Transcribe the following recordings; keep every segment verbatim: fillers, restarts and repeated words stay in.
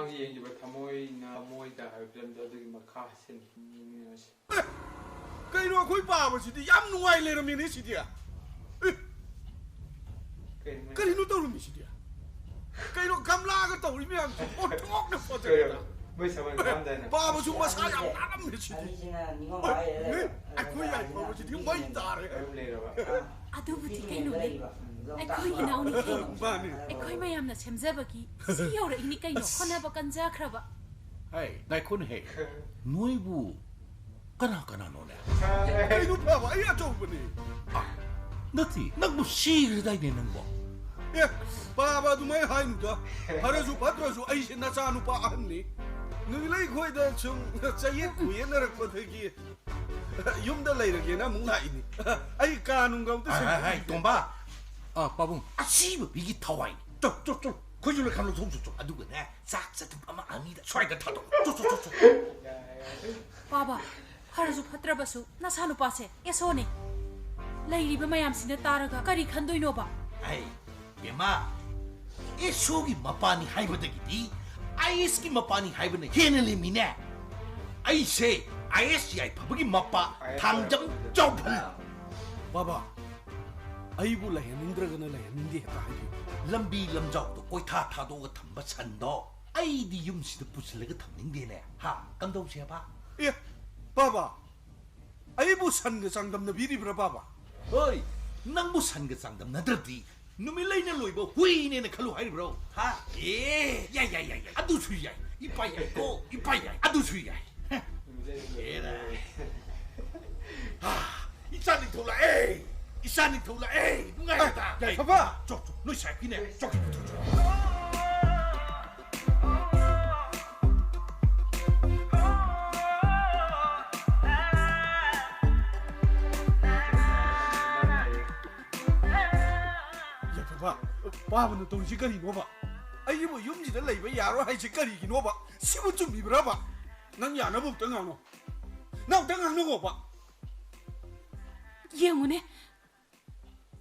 ꯌꯦꯡꯈꯤꯕ ꯊꯃꯣꯏꯅ ꯊꯃꯣꯏꯗ ꯍꯥꯏꯕ ꯐꯤꯂꯝꯗꯣ, ꯑꯗꯨꯒꯤ ꯃꯈꯥ ꯁꯤꯟ ꯌꯦꯡꯃꯤꯟꯅꯔꯁꯤ꯫ ꯀꯩꯅꯣ ꯑꯩꯈꯣꯏ ꯄꯥꯕꯁꯤꯗꯤ ꯌꯥꯝ ꯅꯨꯡꯉꯥꯏ ꯂꯩꯔꯝꯃꯦꯅꯦ ꯁꯤꯗꯤ꯫ ꯑꯦ, ꯀꯩꯅꯣ? ꯀꯔꯤꯅꯣ ꯇꯧꯔꯝꯃꯤꯁꯤꯗꯤ? ꯀꯩꯅꯣ ꯒꯝꯂꯥꯒ ꯇꯧꯔꯤ ꯃꯌꯥꯝꯁꯤ ꯑꯣꯟꯊꯣꯛꯅ ꯐꯖꯔꯦꯗ꯫ ꯃꯣꯏ ꯁꯃꯟ ꯈꯥꯝꯗꯥꯏꯅꯦ꯫ ꯄꯥꯕꯁꯨ ꯃꯁꯥ ꯌꯥꯝ ꯅꯥꯜꯂꯝꯃꯦ ꯁꯤꯗꯤ꯫ ꯑꯅꯤꯁꯤꯅ ꯅꯤꯉꯣꯜ ꯍꯥꯏꯔꯦ꯫ ꯑꯦ, ꯑꯩꯈꯣꯏ ꯌꯥꯏꯐꯕꯁꯤꯗꯤ ꯃꯩ ꯇꯥꯔꯦ꯫ ꯑꯗꯨꯝ ꯂꯩꯔꯕ꯫ ꯑꯗꯨꯕꯨꯗꯤ ꯀꯩꯅꯣꯅꯦ꯫ ꯑꯩꯈꯣꯏ ꯏꯅꯥꯎꯅꯤ ꯀꯩꯅꯣ꯫ ꯃꯥꯅꯤ꯫ ꯑꯩꯈꯣꯏ ꯃꯌꯥꯝꯅ ꯁꯦꯝꯖꯕꯒꯤ ꯁꯤ ꯌꯧꯔꯛꯏꯅꯤ ꯀꯩꯅꯣ꯫ ꯑꯁ꯫ ꯍꯣꯠꯅꯕ ꯀꯟꯖꯈ꯭ꯔꯕ꯫ ꯍꯩ, ꯉꯥꯏꯈꯣꯅꯦꯍꯦ꯫ ꯅꯣꯏꯕꯨ ꯀꯅꯥ ꯀꯅꯥꯅꯣꯅꯦ? ꯀꯩꯅꯣ ꯄꯥꯕ, ꯑꯩ ꯑꯆꯧꯕꯅꯤ꯫ ꯑ, ꯅꯠꯇꯦ, ꯅꯪꯕꯨ ꯁꯤꯈ꯭ꯔꯗꯥꯏꯅꯦ ꯅꯪꯕꯣ? ꯑꯦ, ꯄꯥꯕ ꯑꯗꯨꯃꯥꯏ ꯍꯥꯏꯅꯨꯗ꯫ ꯐꯔꯁꯨ ꯐꯠꯇ꯭ꯔꯁꯨ ꯑꯩꯁꯦ ꯅꯆꯥꯅꯨꯄꯥ ꯑꯍꯟꯅꯤ꯫ ꯅꯨꯃꯤꯠꯂꯩ ꯈꯣꯏꯗ ꯁꯨꯝ ꯆꯌꯦꯠ ꯈꯣꯏꯌꯦꯠꯅꯔꯛꯄꯗꯒꯤ ꯌꯨꯝꯗ ꯂꯩꯔꯒꯦꯅ ꯑꯃꯨꯛ ꯂꯥꯛꯏꯅꯤ꯫ ꯑꯩ ꯀꯥ ꯅꯨꯡꯒ ꯑꯝꯇ ꯍꯥꯏ, ꯍꯥꯏ, ꯍꯥꯏ, ꯁꯦꯡꯗꯣꯛꯄꯤꯗꯦ꯫ ꯇꯣꯝꯕ꯫ ꯑ, ꯄꯥꯕꯨꯡ꯫ ꯑꯁꯤꯕ ꯃꯤꯒꯤ ꯊꯋꯥꯏꯅꯤ꯫ ꯆꯣ, ꯆꯣ, ꯆꯣ꯫ ꯈꯣꯏꯖꯨ ꯂꯩꯈꯥꯝ ꯂꯧꯊꯣꯛꯎꯆꯣ, ꯆꯣ꯫ ꯑꯗꯨꯒꯅꯦ, ꯆꯥꯛ ꯆꯗꯨꯞ ꯑꯃ ꯑꯅꯤꯗ ꯁ꯭ꯋꯥꯏꯗ ꯊꯥꯗꯣꯛꯑꯣ꯫ ꯆꯣ, ꯆꯣ, ꯆꯣ, ꯆꯣ꯫ ꯄꯥꯕ, ꯐꯔꯁꯨ ꯐꯠꯇ꯭ꯔꯕꯁꯨ ꯅꯁꯥ ꯅꯨꯄꯥꯁꯦ ꯑꯦꯁꯣꯅꯦ꯫ ꯂꯩꯔꯤꯕ ꯃꯌꯥꯝꯁꯤꯅ ꯇꯥꯔꯒ ꯀꯔꯤ ꯈꯟꯗꯣꯏꯅꯣꯕ? ꯑꯩ, ꯕꯦꯝꯃ, ꯑꯦꯁꯣꯒꯤ ꯃꯄꯥꯅꯤ ꯍꯥꯏꯕꯗꯒꯤꯗꯤ ꯑꯥꯏ ꯑꯦꯁꯀꯤ ꯃꯄꯥꯅꯤ ꯍꯥꯏꯕꯅ ꯍꯦꯟꯅ ꯂꯦꯝꯃꯤꯅꯦ꯫ ꯑꯩꯁꯦ ꯑꯥꯏ ꯑꯦꯁ ꯌꯥꯏꯐꯕꯒꯤ ꯃꯄꯥ ꯊꯥꯡꯖꯝ ꯆꯥꯎꯐꯝ꯫ ꯕꯥꯕꯥ, ꯑꯩꯕꯨ ꯂꯩꯍꯟꯅꯤꯡꯗ꯭ꯔꯒꯅ ꯂꯩꯍꯟꯅꯤꯡꯗꯦ ꯍꯦꯛꯇ ꯍꯥꯏꯕꯤꯌꯨ꯫ ꯂꯝꯕꯤ ꯂꯝꯖꯥꯎꯗ ꯀꯣꯏꯊꯥ ꯊꯥꯗꯣꯛꯑꯒ ꯊꯝꯕ ꯁꯟꯗꯣ ꯑꯩꯗꯤ ꯌꯨꯝꯁꯤꯗ ꯄꯨꯁꯤꯜꯂꯒ ꯊꯝꯅꯤꯡꯗꯦꯅꯦ꯫ ꯍꯥ? ꯀꯝꯗꯧꯁꯦꯕ? ꯑꯦ, ꯕꯥꯕꯥ, ꯑꯩꯕꯨ ꯁꯟꯒ ꯆꯥꯡꯗꯝꯅꯕꯤꯔꯤꯕ꯭ꯔꯥ, ꯕꯥꯕꯥ? ꯍꯣꯏ, ꯅꯪꯕꯨ ꯁꯟꯒ ꯆꯥꯡꯗꯝꯅꯗ꯭ꯔꯗꯤ ꯅꯨꯃꯤꯠꯂꯩꯅ ꯂꯣꯏꯕ ꯍꯨꯏꯅꯦꯅ ꯈꯜꯂꯨ ꯍꯥꯏꯔꯤꯕ꯭ꯔꯣ? ꯍꯥ? ꯑꯦ, ꯌꯥꯏ, ꯌꯥꯏ, ꯌꯥꯏ, ꯌꯥꯏ꯫ ꯑꯗꯨꯁꯨ ꯌꯥꯏ꯫ ꯏꯄꯥ ꯌꯥꯏꯀꯣ, ꯏꯄꯥ ꯌꯥꯏ꯫ ꯑꯗꯨꯁꯨ ꯌꯥꯏ꯫ ꯍꯦꯔꯥ꯫ ꯍꯥ, ꯏꯆꯥ ꯅꯤꯡꯊꯧ ꯂꯥꯛꯑꯦ꯫ ꯏꯆꯥ ꯅꯤꯡꯊꯧ ꯂꯥꯛꯑꯦ꯫ ꯅꯨꯡꯉꯥꯏꯔꯦꯗ꯫ ꯑꯦ, ꯌꯥꯏꯐꯕ! ꯆꯣ, ꯆꯣ, ꯅꯣꯏ ꯁꯥꯏ ꯍꯨꯏꯅꯦ꯫ ꯆꯣ, ꯆꯣ, ꯆꯣ, ꯆꯣ꯫ ꯌꯥꯏꯐꯕ, ꯄꯥꯕꯅ ꯇꯧꯔꯤꯁꯤ ꯀꯔꯤꯅꯣꯕ? ꯑꯩꯕꯨ ꯌꯨꯝꯁꯤꯗ ꯂꯩꯕ ꯌꯥꯔꯣꯏ ꯍꯥꯏꯁꯤ ꯀꯔꯤꯒꯤꯅꯣꯕ? ꯁꯤꯕꯨ ꯆꯨꯝꯃꯤꯕ꯭ꯔꯕ? ꯅꯪ ꯌꯥꯅꯕ ꯑꯝꯇ ꯉꯥꯡꯉꯣ꯫ ꯅꯪ ꯑꯝꯇ ꯉꯥꯡꯅꯒꯣꯕ꯫ ꯌꯦꯡꯉꯨꯅꯦ,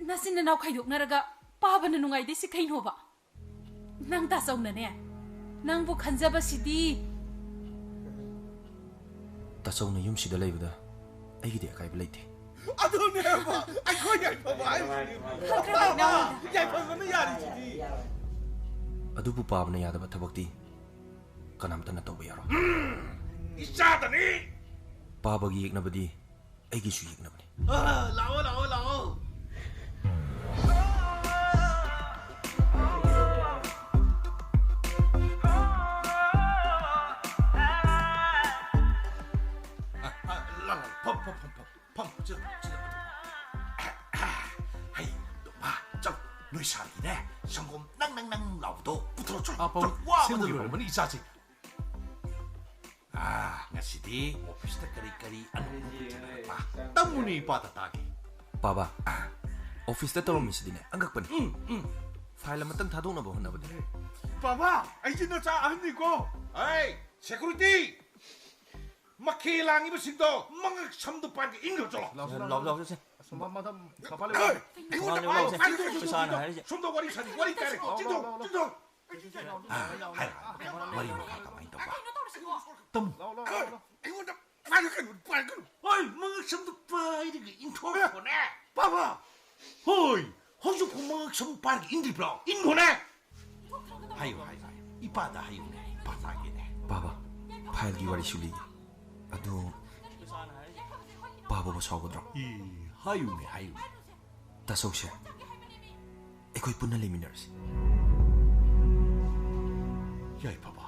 ꯅꯆꯤꯟ ꯅꯅꯥꯎ ꯈꯥꯏꯗꯣꯛꯅꯔꯒ ꯄꯥꯕꯅ ꯅꯨꯡꯉꯥꯏꯗꯣꯏꯁꯤ ꯀꯩꯅꯣꯕ? ꯅꯪ ꯇꯥꯆꯧꯅꯅꯦ, ꯅꯪꯕꯨ ꯈꯟꯖꯕꯁꯤꯗꯤ꯫ ꯇꯥꯆꯧꯅ ꯌꯨꯝꯁꯤꯗ ꯂꯩꯕꯗ ꯑꯩꯒꯤꯗꯤ ꯑꯀꯥꯏꯕ ꯂꯩꯇꯦ꯫ ꯑꯗꯨꯅꯦꯕ ꯑꯩꯈꯣꯏ ꯌꯥꯏꯐꯕ ꯍꯥꯏꯁꯤꯗꯤ꯫ ꯈꯔ ꯈꯔ ꯂꯩꯅꯧ꯫ ꯌꯥꯏꯐꯕꯅ ꯌꯥꯔꯤꯁꯤꯗꯤ꯫ ꯑꯗꯨꯕꯨ ꯄꯥꯕꯅ ꯌꯥꯗꯕ ꯊꯕꯛꯇꯤ ꯀꯅꯥꯝꯇꯅ ꯇꯧꯕ ꯌꯥꯔꯣꯏ꯫ ꯏꯆꯥꯗꯅꯤ꯫ ꯄꯥꯕꯒꯤ ꯌꯦꯛꯅꯕꯗꯤ ꯑꯩꯒꯤꯁꯨ ꯌꯦꯛꯅꯕꯅꯤ꯫ ꯑ, ꯂꯥꯛꯑꯣ, ꯂꯥꯛꯑꯣ, ꯂꯥꯛꯑꯣ꯫ ꯑ, ꯑ, ꯂꯥꯛꯑꯣ, ꯐꯝ, ꯐꯝ, ꯐꯝ, ꯐꯝ, ꯐꯝ, ꯁꯤꯗ, ꯁꯤꯗ꯫ ꯍꯩ, ꯃꯥ, ꯆꯪ, ꯅꯣꯏ ꯁꯥꯔꯒꯤꯅꯦ, ꯁꯪꯒꯣꯝ ꯅꯪ, ꯅꯪ, ꯅꯪ ꯂꯥꯎꯕꯗꯣ ꯄꯨꯊꯣꯔꯛꯑꯣ, ꯆꯪ, ꯑꯥ, ꯄꯥꯕꯨꯡ, ꯆꯪ, ꯋꯥꯕꯗ ꯁꯦꯝꯒꯦ, ꯂꯣꯏꯔꯝꯃꯅꯤ ꯏꯆꯥꯁꯦ꯫ ꯑꯥ, ꯉꯁꯤꯗꯤ ꯑꯣꯐꯤꯁꯇ ꯀꯔꯤ ꯀꯔꯤ ꯑꯅꯧꯕ ꯄꯨꯊꯣꯔꯛꯄ? ꯇꯝꯃꯨꯅꯦ ꯏꯄꯥ ꯇꯇꯥꯒꯤ꯫ ꯄꯥꯕ, ꯑꯣꯐꯤꯁꯇ ꯇꯧꯔꯝꯃꯤꯁꯤꯗꯤꯅꯦ ꯑꯉꯛꯄꯅꯤ꯫ ꯎꯝ, ꯎꯝ꯫ ꯐꯥꯏꯜ ꯑꯃꯇꯪ ꯊꯥꯗꯣꯛꯅꯕ ꯍꯣꯠꯅꯕꯗ꯫ ꯄꯥꯕ, ꯑꯩꯁꯦ ꯅꯆꯥ ꯑꯍꯟꯅꯤꯀꯣ꯫ ꯑꯩ, ꯁꯦꯀꯨꯔꯤꯇꯤ! ꯃꯈꯦ ꯂꯥꯡꯉꯤꯕꯁꯤꯡꯗꯣ ꯃꯉꯛ ꯁꯝꯗꯨ ꯄꯥꯏꯔꯒ ꯏꯟꯈ꯭ꯔꯣ ꯆꯠꯂꯣ꯫ ꯂꯥꯎ, ꯂꯥꯎ, ꯂꯥꯎ, ꯂꯥꯎ, ꯆꯠꯁꯦ꯫ ꯑꯁ, ꯃ-, ꯃꯊꯪ ꯐꯕ ꯂꯩꯕ꯫ ꯑꯦ, ꯑꯩꯉꯣꯟꯗ ꯂꯥꯎ, ꯂꯥꯎ, ꯄꯥꯏꯔꯒ ꯂꯥꯎ꯫ ꯆꯠꯂꯣ, ꯆꯠꯂꯣ, ꯄꯩꯁꯥꯅ ꯆꯠꯂꯣ꯫ ꯍꯥꯏꯔꯤꯁꯦ꯫ ꯁꯣꯝꯗ ꯋꯥꯔꯤ ꯁꯥꯅꯤ, ꯋꯥꯔꯤ ꯀꯥꯏꯔꯦ꯫ ꯂꯥꯎ, ꯂꯥꯎ, ꯆꯤꯟꯊꯣꯛ, ꯂꯥꯎ, ꯂꯥꯎ, ꯂꯥꯎ꯫ ꯆꯤꯟꯊꯣꯛ꯫ ꯑꯥ, ꯍꯥꯏꯔꯣ, ꯍꯥꯏꯔꯣ꯫ ꯋꯥꯔꯤ ꯃꯈꯥ ꯀꯃꯥꯏꯅ ꯇꯧꯕ? ꯂꯥꯎ, ꯂꯥꯎ, ꯂꯥꯎ, ꯂꯥꯎ꯫ ꯇꯝꯃꯨ꯫ ꯑꯦ, ꯑꯩꯉꯣꯟꯗ ꯄꯥꯏꯔꯛꯀꯅꯨ, ꯄꯥꯏꯔꯛꯀꯅꯨ꯫ ꯍꯣꯏ, ꯃꯉꯛ ꯁꯝꯗꯨ ꯄꯥꯏꯔꯒ ꯏꯟꯊꯣꯛꯈꯣꯅꯦ꯫ ꯄꯥꯕ! ꯍꯣꯏ, ꯍꯧꯖꯤꯛꯐꯥꯎ ꯃꯉꯛ ꯁꯝ ꯄꯥꯏꯔꯒ ꯏꯟꯗ꯭ꯔꯤꯕ꯭ꯔꯣ? ꯏꯟꯈꯣꯅꯦ꯫ ꯍꯥꯏꯌꯨ, ꯍꯥꯏꯌꯨ, ꯍꯥꯏꯌꯨ꯫ ꯏꯄꯥꯗ ꯍꯥꯏꯌꯨꯅꯦ, ꯏꯄꯥ ꯇꯥꯒꯦꯅꯦ꯫ ꯄꯥꯕ, ꯐꯥꯏꯜꯒꯤ ꯋꯥꯔꯤꯁꯨ ꯂꯤꯒꯦ꯫ ꯑꯗꯨ ꯄꯥꯕꯕꯨ ꯁꯥꯎꯒꯗ꯭ꯔꯣ? ꯏ, ꯍꯥꯏꯌꯨꯅꯦ, ꯍꯥꯏꯌꯨꯅꯦ꯫ ꯇꯥꯆꯧꯁꯦ, ꯑꯩꯈꯣꯏ ꯄꯨꯟꯅ ꯂꯩꯃꯤꯟꯅꯔꯁꯤ꯫ ꯌꯥꯏꯐꯕ,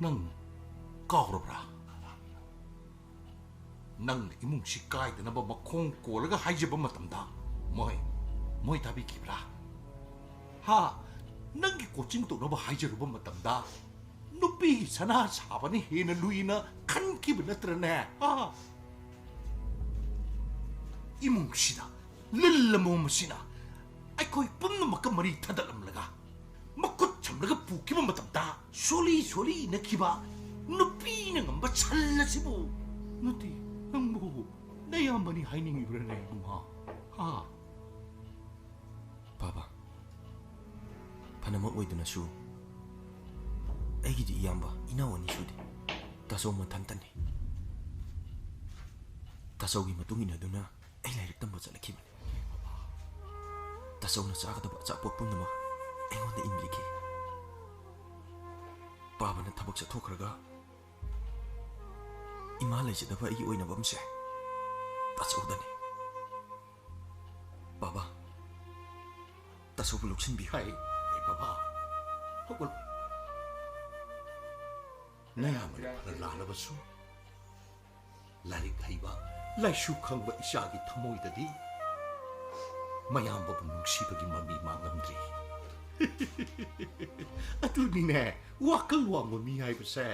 ꯅꯪ ꯀꯥꯎꯔꯕ꯭ꯔꯥ? ꯅꯪꯅ ꯏꯃꯨꯡꯁꯤ ꯀꯥꯏꯗꯅꯕ ꯃꯈꯣꯡ ꯀꯣꯜꯂꯒ ꯍꯥꯏꯖꯕ ꯃꯇꯝꯗ ꯃꯣꯏ, ꯃꯣꯏ ꯇꯥꯕꯤꯈꯤꯕ꯭ꯔꯥ? ꯍꯥ? ꯅꯪꯒꯤ ꯀꯣꯆꯤꯡ ꯇꯧꯅꯕ ꯍꯥꯏꯖꯔꯨꯕ ꯃꯇꯝꯗ ꯅꯨꯄꯤꯒꯤ ꯁꯅꯥ ꯁꯥꯕꯅ ꯍꯦꯟꯅ ꯂꯨꯏꯅ ꯈꯟꯈꯤꯕ ꯅꯠꯇ꯭ꯔꯅꯦ? ꯍꯥ? ꯏꯃꯨꯡꯁꯤꯗ ꯂꯤꯜ ꯑꯃꯣꯝ ꯑꯁꯤꯅ ꯑꯩꯈꯣꯏ ꯄꯨꯝꯅꯃꯛꯀ ꯃꯔꯤ ꯊꯗꯠꯂꯝꯂꯒ ꯃꯈꯨꯠ ꯁꯝꯂꯒ ꯄꯨꯈꯤꯕ ꯃꯇꯝꯗ ꯁꯣꯜꯂꯤ ꯁꯣꯜꯂꯤ ꯏꯟꯅꯈꯤꯕ ꯅꯨꯄꯤꯅ ꯉꯝꯕ ꯁꯜ ꯑꯁꯤꯕꯨ ꯅꯠꯇꯦ, ꯅꯪꯕꯨ ꯅꯌꯥꯝꯕꯅꯤ ꯍꯥꯏꯅꯤꯡꯉꯤꯕ꯭ꯔꯅꯦ, ꯏꯕꯨꯡꯉꯣ? ꯍꯥ? ꯄꯥꯕ, ꯐꯅꯃꯛ ꯑꯣꯏꯗꯨꯅꯁꯨ ꯑꯩꯒꯤꯗꯤ ꯏꯌꯥꯝꯕ, ꯏꯅꯥꯎ ꯑꯅꯤ ꯁꯨꯗꯦ꯫ ꯇꯥꯆꯧ ꯃꯊꯟꯇꯅꯤ꯫ ꯇꯥꯆꯧꯒꯤ ꯃꯇꯨꯡ ꯏꯟꯅꯗꯨꯅ ꯑꯩ ꯂꯥꯏꯔꯤꯛ ꯇꯝꯕ ꯆꯠꯂꯛꯈꯤꯕꯅꯤ꯫ ꯇꯥꯆꯧꯅ ꯆꯥꯒꯗꯕ ꯑꯆꯥꯄꯣꯠ ꯄꯨꯝꯅꯃꯛ ꯑꯩꯉꯣꯟꯗ ꯏꯟꯕꯤꯈꯤ꯫ ꯄꯥꯕꯅ ꯊꯕꯛ ꯆꯠꯊꯣꯛꯈ꯭ꯔꯒ ꯏꯃꯥ ꯂꯩꯖꯗꯕ ꯑꯩꯒꯤ ꯑꯣꯏꯅꯕꯝꯁꯦ ꯇꯥꯆꯧꯗꯅꯤ꯫ ꯕꯥꯕꯥ, ꯇꯥꯆꯧꯕꯨ ꯂꯧꯁꯤꯟꯕꯤꯌꯨ꯫ ꯍꯥꯏ, ꯑꯩ ꯕꯥꯕꯥ, ꯍꯧꯒꯠꯂꯨ꯫ ꯅꯌꯥꯝꯕꯅ ꯐꯅ ꯂꯥꯜꯂꯕꯁꯨ, ꯂꯥꯏꯔꯤꯛ ꯍꯩꯕ, ꯂꯥꯏꯁꯨ ꯈꯪꯕ ꯏꯆꯥꯒꯤ ꯊꯃꯣꯏꯗꯗꯤ ꯃꯌꯥꯝꯕꯕꯨ ꯅꯨꯡꯁꯤꯕꯒꯤ ꯃꯃꯤ ꯃꯥꯡꯂꯝꯗ꯭ꯔꯤ꯫ ꯑꯗꯨꯅꯤꯅꯦ, ꯋꯥꯈꯜ ꯋꯥꯡꯕ ꯃꯤ ꯍꯥꯏꯕꯁꯦ꯫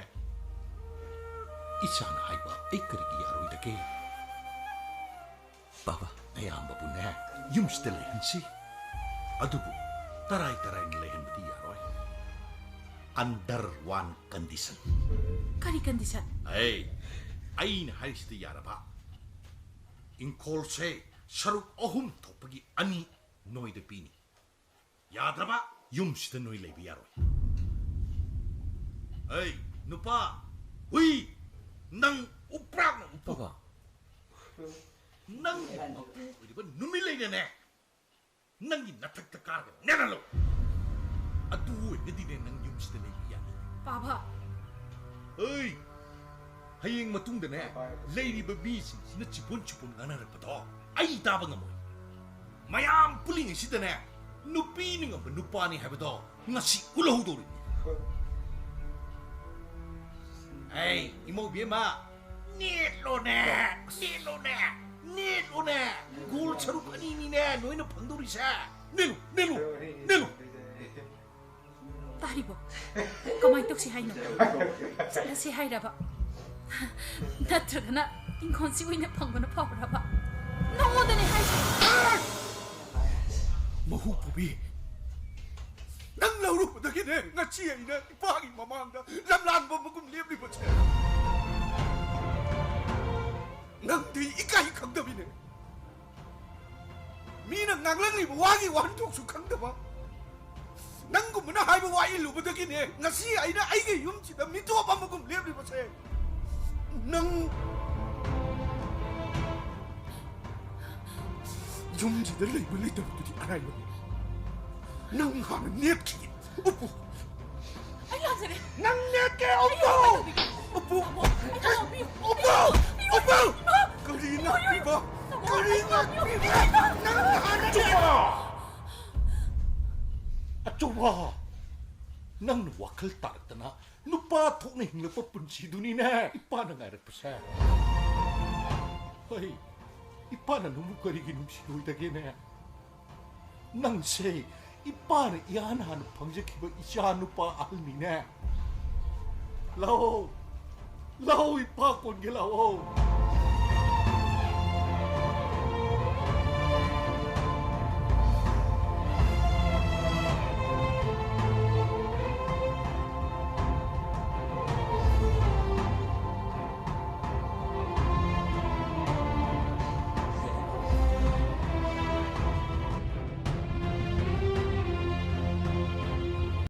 ꯏꯆꯥꯅ ꯍꯥꯏꯕ ꯑꯩ ꯀꯔꯤꯒꯤ ꯌꯥꯔꯣꯏꯗꯒꯦ? ꯕꯥꯕꯥ, ꯑꯌꯥꯝꯕꯕꯨꯅꯦ ꯌꯨꯝꯁꯤꯗ ꯂꯩꯍꯟꯁꯤ꯫ ꯑꯗꯨꯕꯨ ꯇꯔꯥꯏ ꯇꯔꯥꯏꯅ ꯂꯩꯍꯟꯕꯗꯤ ꯌꯥꯔꯣꯏ꯫ Under one condition꯫ ꯀꯔꯤ condition? ꯑꯩ, ꯑꯩꯅ ꯍꯥꯏꯔꯤꯁꯤꯗ ꯌꯥꯔꯕ? ꯏꯪꯈꯣꯜꯁꯦ ꯁꯔꯨꯛ ꯑꯍꯨꯝ ꯊꯣꯛꯄꯒꯤ ꯑꯅꯤ ꯅꯣꯏꯗ ꯄꯤꯅꯤ꯫ ꯌꯥꯗ꯭ꯔꯕ? ꯌꯨꯝꯁꯤꯗ ꯅꯣꯏ ꯂꯩꯕ ꯌꯥꯔꯣꯏ꯫ ꯑꯩ, ꯅꯨꯄꯥ, ꯍꯨꯏ, ꯅꯪ ꯎꯄ꯭ꯔꯥꯛꯅ ꯎꯞꯄꯨ꯫ ꯕꯥꯕꯥ꯫ ꯅꯪ ꯃꯄꯨ ꯑꯣꯏꯔꯤꯕ ꯅꯨꯃꯤꯠ ꯂꯩꯅꯅꯦ, ꯅꯪꯒꯤ ꯅꯊꯛꯇ ꯀꯥꯔꯒ ꯅꯦꯠꯍꯜꯂꯣ꯫ ꯑꯗꯨ ꯑꯣꯏꯔꯒꯗꯤꯅꯦ, ꯅꯪ ꯌꯨꯝꯁꯤꯗ ꯂꯩꯕ ꯌꯥꯅꯤ꯫ ꯕꯥꯕꯥ꯫ ꯑꯩ, ꯍꯌꯦꯡ ꯃꯇꯨꯡꯗꯅꯦ, ꯂꯩꯔꯤꯕ ꯃꯤꯁꯤꯡꯁꯤꯅ ꯆꯤꯕꯣꯟ ꯆꯤꯕꯣꯟ ꯉꯥꯡꯅꯔꯛꯄꯗꯣ ꯑꯩ ꯇꯥꯕ ꯉꯝꯃꯣꯏ꯫ ꯃꯌꯥꯝ ꯄꯨꯜꯂꯤꯉꯩꯁꯤꯗꯅꯦ, ꯅꯨꯄꯤꯅ ꯉꯝꯕ ꯅꯨꯄꯥꯅꯤ ꯍꯥꯏꯕꯗꯣ ꯉꯁꯤ ꯎꯠꯍꯧꯗꯧꯔꯤꯕꯅꯤ꯫ ꯑꯩ, ꯏꯃꯧ ꯏꯕꯦꯝꯃ, ꯅꯦꯠꯂꯣꯅꯦ, ꯅꯦꯠꯂꯣꯅꯦ, ꯅꯦꯠꯂꯣꯅꯦ꯫ ꯒꯣꯜ ꯁꯔꯨꯛ ꯑꯅꯤꯅꯤꯅꯦ ꯅꯣꯏꯅ ꯐꯪꯗꯧꯔꯤꯁꯦ꯫ ꯅꯦꯠꯂꯨ, ꯅꯦꯠꯂꯨ, ꯅꯦꯠꯂꯨ꯫ ꯇꯥꯔꯤꯕꯣ? ꯀꯃꯥꯏ ꯇꯧꯁꯤ ꯍꯥꯏꯅꯣ? ꯆꯠꯂꯁꯤ ꯍꯥꯏꯔꯕ? ꯅꯠꯇ꯭ꯔꯒꯅ ꯏꯪꯈꯣꯜꯁꯤ ꯑꯣꯏꯅ ꯐꯪꯕꯅ ꯐꯕ꯭ꯔꯕ? ꯅꯉꯣꯟꯗꯅꯦ ꯍꯥꯏꯁꯦ꯫ ꯃꯍꯨ ꯄꯨꯕꯤ, ꯅꯪ ꯂꯧꯔꯨꯕꯗꯒꯤꯅꯦ ꯉꯁꯤ ꯑꯩꯅ ꯏꯄꯥꯒꯤ ꯃꯃꯥꯡꯗ ꯂꯝꯂꯥꯟꯕ ꯃꯒꯨꯝ ꯂꯦꯞꯂꯤꯕꯁꯦ꯫ ꯅꯪꯗꯤ ꯏꯀꯥꯏ ꯈꯪꯗꯕꯤꯅꯦ꯫ ꯃꯤꯅ ꯉꯥꯡꯂꯛꯂꯤꯕ ꯋꯥꯒꯤ ꯋꯥꯍꯟꯊꯣꯛꯁꯨ ꯈꯪꯗꯕ, ꯅꯪꯒꯨꯝꯕꯅ ꯍꯥꯏꯕ ꯋꯥ ꯏꯜꯂꯨꯕꯗꯒꯤꯅꯦ ꯉꯁꯤ ꯑꯩꯅ ꯑꯩꯒꯤ ꯌꯨꯝꯁꯤꯗ ꯃꯤꯇꯣꯞ ꯑꯃꯒꯨꯝ ꯂꯦꯞꯂꯤꯕꯁꯦ꯫ ꯅꯪ ꯌꯨꯝꯁꯤꯗ ꯂꯩꯕ ꯂꯩꯇꯕꯗꯨꯗꯤ ꯑꯔꯥꯏꯕꯅꯤ꯫ ꯅꯪ ꯍꯥꯟꯅ ꯅꯦꯠꯈꯤꯒꯦ꯫ ꯎꯞꯄꯨ꯫ ꯑꯩ ꯂꯥꯛꯆꯔꯦ꯫ ꯅꯪ ꯅꯦꯠꯀꯦ꯫ ꯑꯩ ꯎꯞꯄꯨ꯫ ꯀꯃꯥꯏ ꯇꯧꯕꯤꯒꯦ? ꯎꯞꯄꯨ꯫ ꯇꯥꯃꯣ, ꯑꯩ ꯂꯥꯛꯄꯤꯌꯨ꯫ ꯎꯞꯄꯨ꯫ ꯎꯞꯄꯨ꯫ ꯀꯔꯤ ꯉꯥꯛꯄꯤꯕ? ꯀꯔꯤ ꯉꯥꯛꯄꯤꯕ? ꯅꯪ ꯍꯥꯟꯅ ꯑꯆꯧꯕ! ꯑꯆꯧꯕ! ꯅꯪꯅ ꯋꯥꯈꯜ ꯇꯥꯔꯛꯇꯅ ꯅꯨꯄꯥ ꯊꯣꯛꯅ ꯍꯤꯡꯂꯛꯄ ꯄꯨꯟꯁꯤꯗꯨꯅꯤꯅꯦ ꯏꯄꯥꯅ ꯉꯥꯏꯔꯛꯄꯁꯦ꯫ ꯍꯣꯏ, ꯏꯄꯥꯅ ꯅꯪꯕꯨ ꯀꯔꯤꯒꯤ ꯅꯨꯡꯁꯤꯔꯣꯏꯗꯒꯦꯅꯦ? ꯅꯪꯁꯦ ꯏꯄꯥꯅ ꯏꯍꯥꯟ ꯍꯥꯟꯅ ꯐꯪꯖꯈꯤꯕ ꯏꯆꯥ ꯅꯨꯄꯥ ꯑꯍꯜꯅꯤꯅꯦ꯫ ꯂꯥꯛꯑꯣ, ꯂꯥꯛꯑꯣ, ꯏꯄꯥ ꯀꯣꯟꯒꯦ ꯂꯥꯛꯑꯣ꯫